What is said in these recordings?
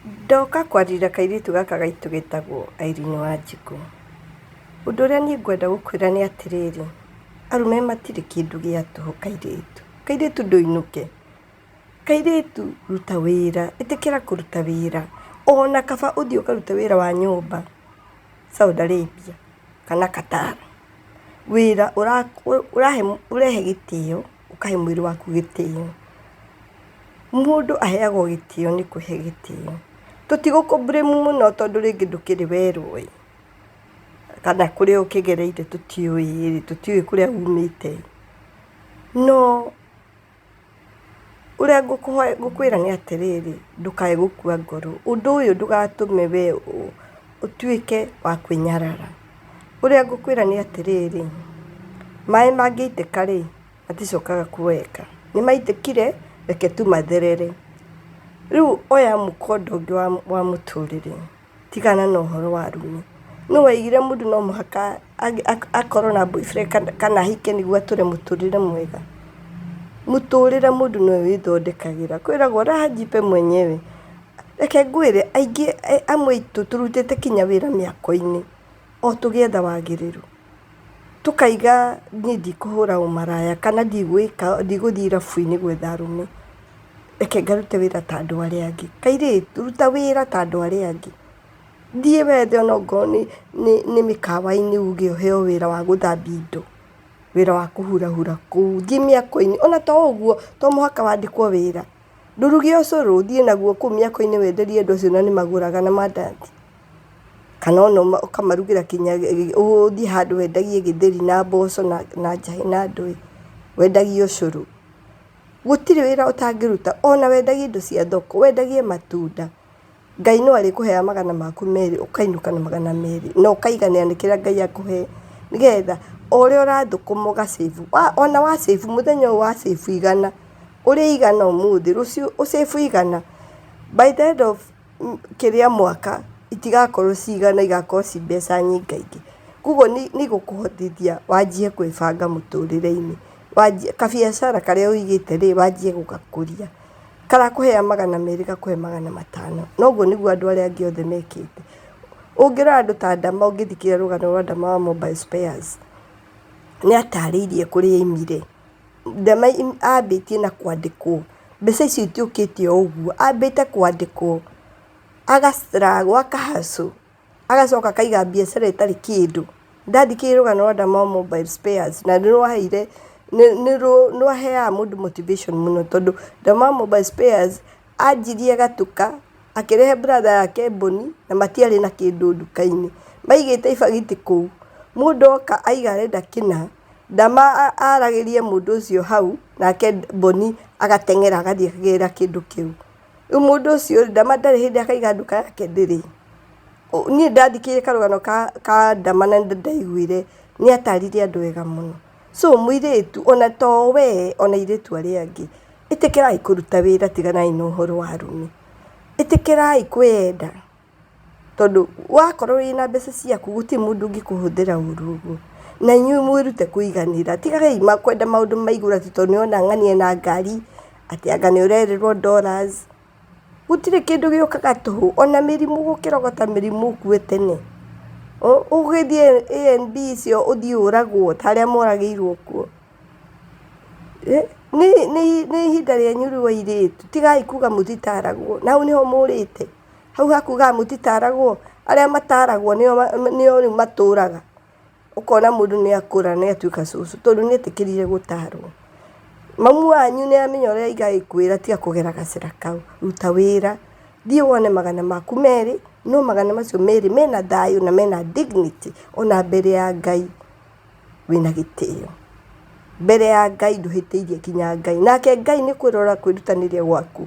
Ndoka kwarĩria kairĩtu gaka gaitũ getagwo Irene Wanjikũ. Ũndũ ũrĩa niĩ ngwenda gũkwĩra nĩ atĩrĩrĩ, arũme matirĩ kĩndũ gĩa tũhũ kairĩtu. Kairĩtu ndũinũke. Kairĩtu ruta wĩra, ĩtĩkĩra kũruta wĩra. Ona kaba ũthiĩ ũkarute wĩra wa nyũmba Saudi Arabia kana Qatar. Wĩra ũrehe gĩtĩo, ũkahe mwĩrĩ waku gĩtĩo. Mũndũ aheagwo gĩtĩo nĩ kwĩhe gĩtĩo. Tũtigũkũ blame mũno tondũ rĩngĩ ndũkĩrĩ werũ ĩ, kana kũrĩa ũkĩgereire tũtiũĩ rĩ, tũtiũĩ kũrĩa umĩte. No ũrĩa ngũkwĩra nĩ atĩrĩrĩ, ndũkae gũkua ngoro. Ũndũ ũyũ ndũgatũme we ũtuĩke wa kwĩnyarara. Ũrĩa ngũkwĩra nĩ atĩrĩrĩ, maĩ mangĩitĩka rĩ, maticokaga kuoeka. Nĩ maitĩkire, reke tu matherere. Rĩu oya mũkondo ũngĩ wa mũtũrĩre, tigana na ũhoro wa arũme. Nũ waigire mũndũ no mũhaka akorwo na boyfriend kana ahike nĩguo atũre mũtũrĩre mwega? Mũtũrĩre mũndũ nĩwe wĩthondekagĩra. Kwĩragwo raha jipe mwenyewe. Reke ngwĩre, aingĩ amwe aitũ tũrutĩte kinya wĩra mĩako-inĩ o tũgĩetha wagĩrĩru. Tũkaiga niĩ ndikũhũra ũmaraya kana ndigwĩka ndigũthiĩ irabu-inĩ gwetha arũme, reke ngarute wĩra ta andũ arĩa angĩ. Kairĩtu, ruta wĩra ta andũ arĩa angĩ. Thiĩ wethe onokorwo nĩ mĩkawa-inĩ uge ũheo wĩra wa gũthambia indo, wĩra wa kũhurahura kũu, thiĩ mĩako-inĩ, ona to ũguo, to mũhaka wandĩkwo wĩra. Ndũruge ũcũrũ ũthiĩ naguo kũu mĩako-inĩ wenderie andũ acio na nĩ magũraga na mandathi. Kana ona ũkamarugĩra kinya ũthiĩ handũ wendagie gĩtheri na mboco na njahĩ na ndũĩ, wendagie ũcũrũ. Gũtirĩ wĩra ũtangĩruta ona wendagie indo cia thoko, wendagie matunda. Ngai no arĩkũheaga magana maku merĩ ũkainũka na magana merĩ na ũkaiganĩra nĩ kĩrĩa Ngai akũhe nĩgetha o ũrĩa ũrathũkũma ũga save. Ona wa save mũthenya ũyũ wa save igana, ũrĩe igana ũmũthĩ, rũciũ ũ save igana, by the end of kĩrĩa mwaka itigakorwo ci igana igakorwo ci mbeca nyingaingĩ. Koguo nĩ igũkũhotithia wanjie kwĩbanga mũtũrĩre-inĩ, wanjie kabiacara karĩa ũigĩte rĩ, wanjie gũgakũria. Karakũhea magana merĩ gakũhe magana matano. Na ũguo nĩguo andũ arĩa angĩ othe mekĩte. Ũngĩrora andũ ta Ndama ũngĩthikĩrĩria rũgano rwa Ndama wa Mobile Spares, nĩ atarĩirie kũrĩa aimire. Ndama ambĩtie na kwandĩkwo, mbeca icio itiũkĩte o ũguo, ambĩte kwandĩkwo, aga struggle, aka hustle. Agacoka akaiga biacara ĩtarĩ kĩndũ. Ndathikĩrĩirie rũgano rwa Ndama Mobile Spares na nĩ rwaheire, nĩ rwaheaga mũndũ motivation mũno tondũ Ndama Mobile Spares anjirie gatuka, akĩrehe brother yake Mboni na matiarĩ na kĩndũ nduka-inĩ. Maigĩte ibagiti kũu, mũndũ oka aiga arenda kĩna, Ndama aragĩria mũndũ ũcio hau, nake Mboni agateng'era agathiĩ akagĩra kĩndũ kĩu. Rĩu mũndũ ũcio rĩ, Ndama ndarĩ hĩndĩ akaiga nduka yake ndĩrĩ. Niĩ ndathikĩrĩirie karũgano ka Ndama na nĩ ndaiguire nĩ atarire andũ wega mũno. So mũirĩtu ona to we ona airĩtu arĩa angĩ, ĩtĩkĩrai kũruta wĩra tiganai na ũhoro wa arũme. Ĩtĩkĩrai kwĩyenda. Tondũ wakorwo wĩna mbeca ciaku gũtirĩ mũndũ ũngĩkũhũthĩra ũru ũguo. Na inyuĩ mwĩrute kũiganĩra, tigai kwenda maũndũ ma igũrũ atĩ tondũ nĩũrona ng'ania ena ngari, atĩ anga nĩũrerĩrwo dollars. Gũtirĩ kĩndũ gĩũkaga tũhũ, ona mĩrimũ gũkĩrogota mĩrimũ ũkue tene. Ũgĩthiĩ A&B icio ũthiĩ ũragwo ta arĩa moragĩirwo kuo. Nĩ ihinda rĩanyu rĩu airĩtu, tigai kuga mũtitaragwo, na hau nĩho mũrĩte. Hau hakugaga mũtitaragwo, arĩa mataragwo nĩo rĩu matũraga. Ũkona mũndũ nĩ akũra nĩ atuĩka cũcũ tondũ nĩ etĩkĩrire gũtarwo. Mamu wanyu nĩ amenya ũrĩa aiga agĩkwĩra tiga kũgera gacĩra kau, ruta wĩra, thiĩ wone magana maku merĩ, no magana macio merĩ mena thayũ na mena dignity ona mbere ya Ngai wĩna gĩtĩo. Mbere ya Ngai ndũhĩtĩirie nginya Ngai, nake Ngai nĩ kũrora kwĩrutanĩria gwaku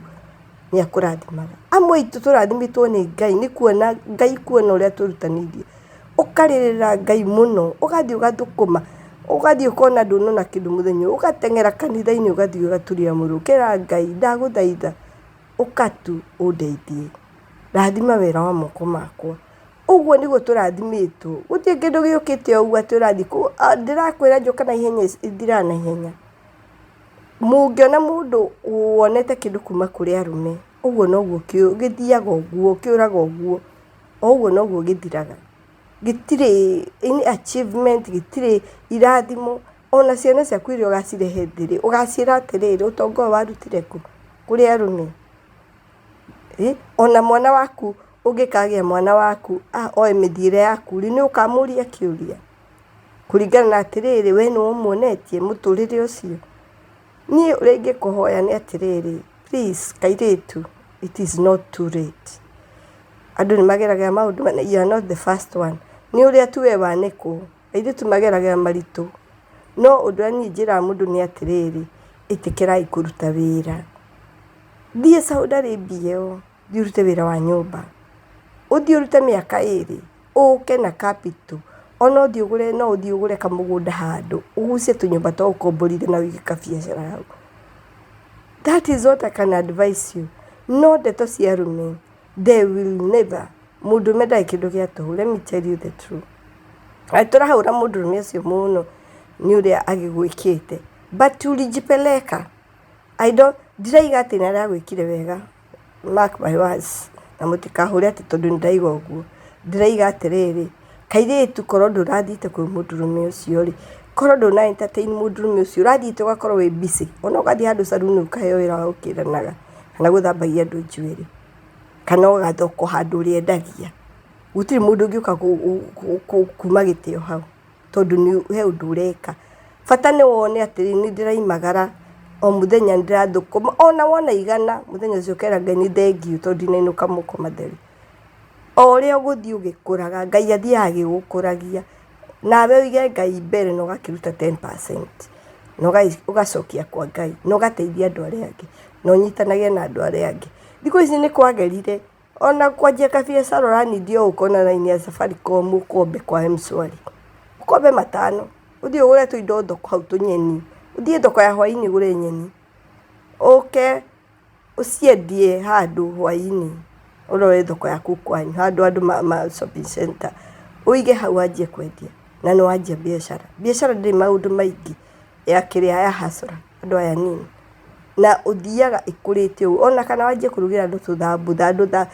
nĩ akũrathimaga. Amwe aitũ tũrathimĩtwo nĩ Ngai nĩ kuona Ngai kuona ũrĩa twĩrutanĩirie, ũkarĩrĩra Ngai mũno, ũgathiĩ ũgathũkũma, ũgathiĩ ũkona ndũnona kĩndũ mũthenya ũyũ, ũgateng'era kanitha-inĩ ũgathiĩ ũgaturia mũrũ, ũkera Ngai ndagũthaitha ũka tu ũndeithie, rathima wĩra wa moko makwa. Ũguo nĩguo tũrathimĩtwo, gũtirĩ kĩndũ gĩũkĩte o ũguo atĩ ũrathiĩ kũ, ndĩrakwĩra njũka na ihenya ithiraga na ihenya. Mũngĩona mũndũ wonete kĩndũ kuma kũrĩ arũme, Ũguo noguo gĩthiaga ũguo, kĩũraga ũguo, o ũguo noguo gĩthiraga. Gĩtirĩ any achievement, gĩtirĩ irathimo, ona ciana ciaku iria ũgacirehe thĩ rĩ, ũgaciĩra atĩrĩrĩ, ũtonga ũyũ warutire kũ? Kũrĩ arũme. Ona mwana waku ũngĩkagĩa mwana waku oe mĩthiĩre yaku rĩ, nĩ ũkamũria kĩũria? Kũringana na atĩrĩrĩ, we nĩwe ũmuonetie mũtũrĩre ũcio. Niĩ ũrĩa ingĩkũhoya nĩ atĩrĩrĩ, please kairĩtu, it is not too late. Andũ nĩ mageragĩra maũndũ, you are not the first one. Nĩ ũrĩa tu we wanĩkwo, airĩtu mageragĩra maritũ. No ũndũ ũrĩa niĩ njĩraga mũndũ nĩ atĩrĩrĩ, ĩtĩkĩrai kũruta wĩra. Thiĩ Saudi Arabia ĩyo, thiĩ ũrute wĩra wa nyũmba. Ũthiĩ ũrute mĩaka ĩrĩ, ũke na capital. Ona ũthiĩ ũgũre, no ũthiĩ ũgũre kamũgũnda handũ, ũgucie tũnyũmba twa gũkomborithia na ũige kabiacara hau. That is what I can advise you. No ndeto cia arũme, they will never, mũndũrũme ndarĩ kĩndũ gĩa tũhũ, let me tell you the truth. Na tũrahũra mũndũrũme ũcio mũno nĩ ũrĩa agĩgwĩkĩte, but ulijipeleka. I don't, ndiraiga atĩ nĩ aragwĩkire wega, mark my words, na mũtikahũre atĩ tondũ nĩ ndaiga ũguo. Ndĩraiga atĩrĩrĩ, kairĩtu korwo ndũrathiĩte kwĩ mũndũrũme ũcio rĩ, korwo ndũna entertain mũndũrũme ũcio, ũrathiĩte ũgakorwo wĩ busy, ona ũgathiĩ handũ caruni ũkaheo wĩra wa gũkĩranaga, kana gũthambagia andũ njuĩrĩ, kana ũgathoko handũ ũrĩendagia. Gũtirĩ mũndũ ũngĩũka kuma gĩtĩo hau, tondũ he ũndũ ũreka. Bata nĩ wone atĩrĩrĩ, nĩ ndĩraimagara o mũthenya nĩ ndĩrathũkũma, ona wona igana, mũthenya ũcio ũkera Ngai nĩ thengiũ tondũ ndinainũka moko matheri. O ũrĩa ũgũthiĩ ũgĩkũraga, Ngai athiaga agĩgũkũragia, nawe ũige Ngai mbere na ũgakĩruta 10% na ũgacokia kwa Ngai, na ũgateithia andũ arĩa angĩ, na ũnyitanagĩre na andũ arĩa angĩ. Thikũ ici nĩ kwagĩrire, ona kwanjia kabiacara ũra need o ũka na raini ya Safaricom ũkombe kwa M-Shwari, ũkombe matano, ũthiĩ ũgũre tũindo thoko hau tũnyeni, ũthiĩ thoko ya hwainĩ ũgũre nyeni, ũke ũciendie handũ hwainĩ, ũrore thoko ya kũu kwanyu, handũ andũ ma shopping center, ũige hau wanjie kwendia na nĩ wanjia biacara. Biacara ndĩrĩ maũndũ maingĩ ya kĩrĩa ya hustler andũ aya anini, na ũthiaga ĩkũrĩte ũguo, ona kana wanjie kũrugĩra andũ tũthambutha, andũ ta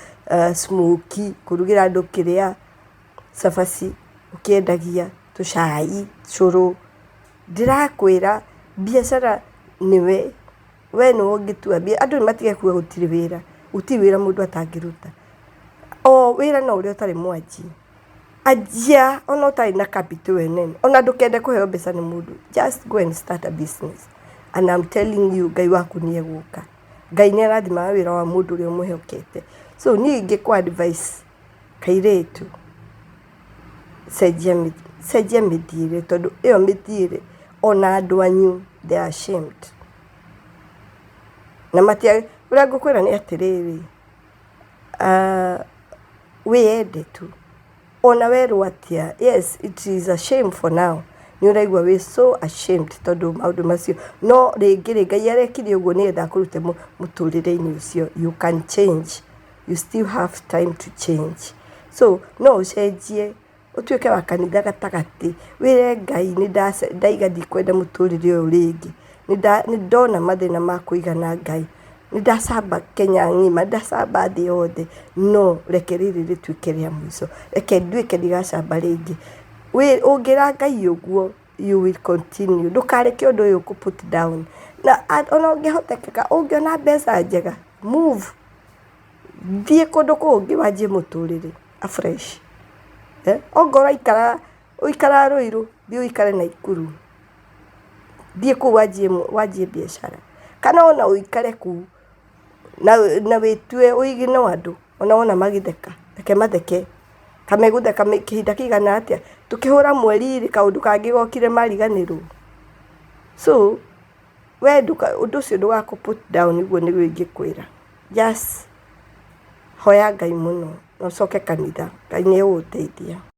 smokie, kũrugĩra andũ kĩrĩa cabaci ũkĩendagia, tũcai, cũrũ, ndĩrakwĩra biacara nĩwe, we nĩwe ũngĩtua mbia, andũ nĩ matige kuga gũtirĩ wĩra, gũtirĩ wĩra mũndũ atangĩruta. O wĩra no ũrĩa ũtarĩ mwanjie, anjia ona ũtarĩ na capital ĩyo nene, ona ndũkende kũheo mbeca nĩ mũndũ, just go and start a business and I'm telling you Ngai waku nĩ egũka. Ngai nĩ arathimaga wĩra wa mũndũ ũrĩa ũmwĩhokete. So niĩ ingĩkũ advise kairĩtu, cenjia mĩthiĩre tondũ ĩyo mĩthiĩre ona andũ anyu they are ashamed. Na ũrĩa ngũkwĩra nĩ atĩrĩrĩ, wĩyende tu. Ona werwo atĩa, yes it is a shame for now, nĩ ũraigua wĩ so ashamed tondũ maũndũ macio, no rĩngĩ rĩ, Ngai arekire ũguo nĩgetha akũrute mũtũrĩre-inĩ ũcio. You can change, you still have time to change. So no ũcenjie ũtuĩke wa kanitha gatagatĩ, wĩre Ngai nĩ ndaiga ndikwenda mũtũrĩre ũyũ rĩngĩ, nĩ ndona mathĩna ma kũigana Ngai, nĩ ndacamba Kenya ng'ima, nĩ ndacamba thĩ yothe, no reke rĩrĩ rĩtuĩke rĩa mũico, reke nduĩke ndigacamba rĩngĩ. Ũngĩra Ngai ũguo you will continue, ndũkareke ũndũ ũyũ ũkũ put down. Na ona ũngĩhotekeka ũngĩona mbeca njega, move, thiĩ kũndũ kũngĩ wanjie mũtũrĩre afresh. Ongorwo ũraikara ũikaraga Ruiru, thiĩ ũikare Naikuru, thiĩ kũu wanjie biacara. Kana ona ũikare kũu na wĩtue ũignore andũ, ona wona magĩtheka, reke matheke. Kamegũtheka kĩhinda kĩigana atĩa, tũkĩhũra mweri rĩ, kaũndũ kangĩ gokire mariganĩrwo. So we ũndũ ũcio ndũgakũ put down ũguo nĩguo ingĩkwĩra. Just hoya Ngai mũno na ũcoke kanitha, Ngai nĩ egũgũteithia.